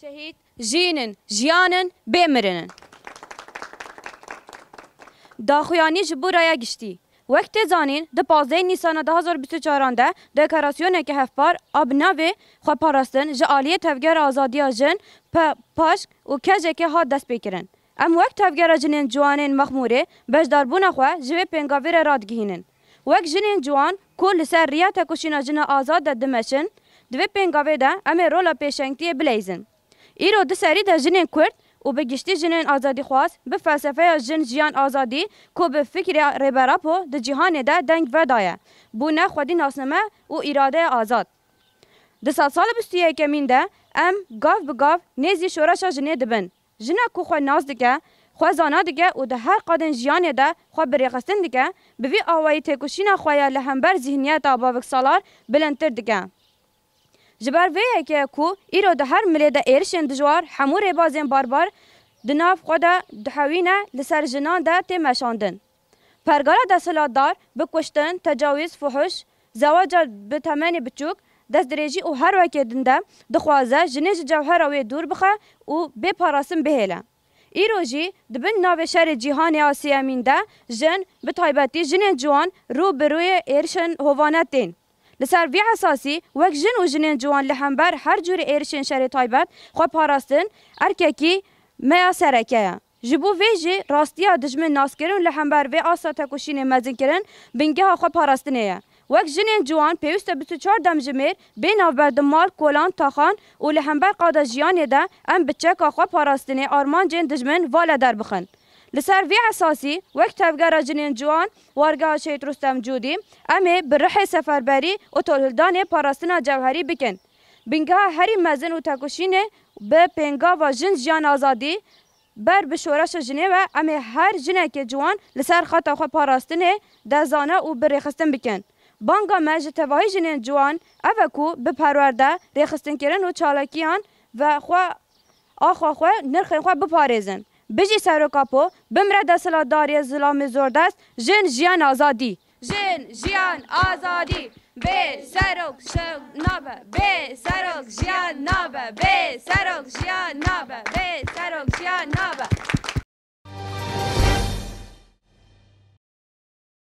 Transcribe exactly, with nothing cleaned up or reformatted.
Şehîd jîn in, jiyan in, bê mirin in. Daxuyanî ji bo raya giştî. Wek tê zanîn, di pazdehê Nîsana du hazar bîst û çaran de deklarasyoneke hevpar a bi navê Xweparastin ji aliyê Tevgera Azadiya Jin, P-, PAJK û KJKê hat destpêkirin. Em wek Tevgera Jinên Ciwanên Mexmûrê beşdarbûna xwe ji vê pêngavê re radigihînin. Wek jinên ciwan ku li ser riya tekoşîna jina azad de dimeşin, di vê pêngavê de em ê rola pêşengtiyê bileyzin. Îro di serî de jinên Kurd û bi giştî jinên azadîxwaz bi felsefeya jin, jiyan, azadî ku bi fikrê Rêber Apo di cîhanê de deng vedaye, bûne xwedî nasname û îradeya azad. Di sedsala bîst û yekemîn de em gav bi gav nêzî şoreşa jinê dibin. Jina ku xwe nas dike, xwe zana dike û di her qadên jiyanê de xwe bi rêxistin dike, bi vî awayî têkoşîna xwe ya li hember zîhniyeta baviksalar bilindtir dike. Ji ber vê yekê ku îro di her milê de êrişên dijwar, hemû rêbazên barbar di nav xwe de dihewîne, li ser jinan de tê meşandin. Pergala desthilatdar bi kuştin, tecawîz, fuhuş, zewaca bi temenê biçûk, destdirêjî û her wekê din de dixwaze jinê ji cewhera wê dûr bixe û bê parastin bihêle. Îro jî di bin navê şerê cîhanê ya sêyemîn de jin, bi taybetî jinên ciwan, rû bi rûyê êrişên hovane tên. Li ser vî esasî, wek jin û jinên ciwan li hember her cûrê êrişên şerê taybet xwe parastin erkekî me ya sereke ye. Ji bo vê jî rastiya dijmin naskirin û li hember vê asta tekoşînê mezinkirin bingeha xwe parastinê ye. Wek jinên ciwan pêwîst e bîst û çar demjimêr bê navber di mal, kolan, taxan û li hember qada jiyanê de em bi çeka xwe parastinê armancên dijmin va li der bixin. Li ser vê esasî, wek Tevgera Jinên Ciwan, Wargeha Şehîd Rustem Cûdî, em ê bi rihê seferberî û tolhildanê parastina cewherî bikin. Bingeha herî mezin û tekoşînê bi pêngava jin, jiyan, azadî, ber bi şoreşa jinê ve em ê her jinekê ciwan li ser xeta xwe parastinê de zane û bi rêxistin bikin. Banga me ji tevahî jinên ciwan ev e ku bi perwerde, rêxistinkirin û çalakiyan ve xwe axa xwe, nirxên xwe biparêzin. Bijî Serok Apo, bimre desthilatdariyê zilamê zordest, jin, jiyan, azadî. Jin, jiyan, azadî. Bê serok şew nabe, bê serok jiyan nabe, bê serok jiyan nabe, bê serok jiyan nabe.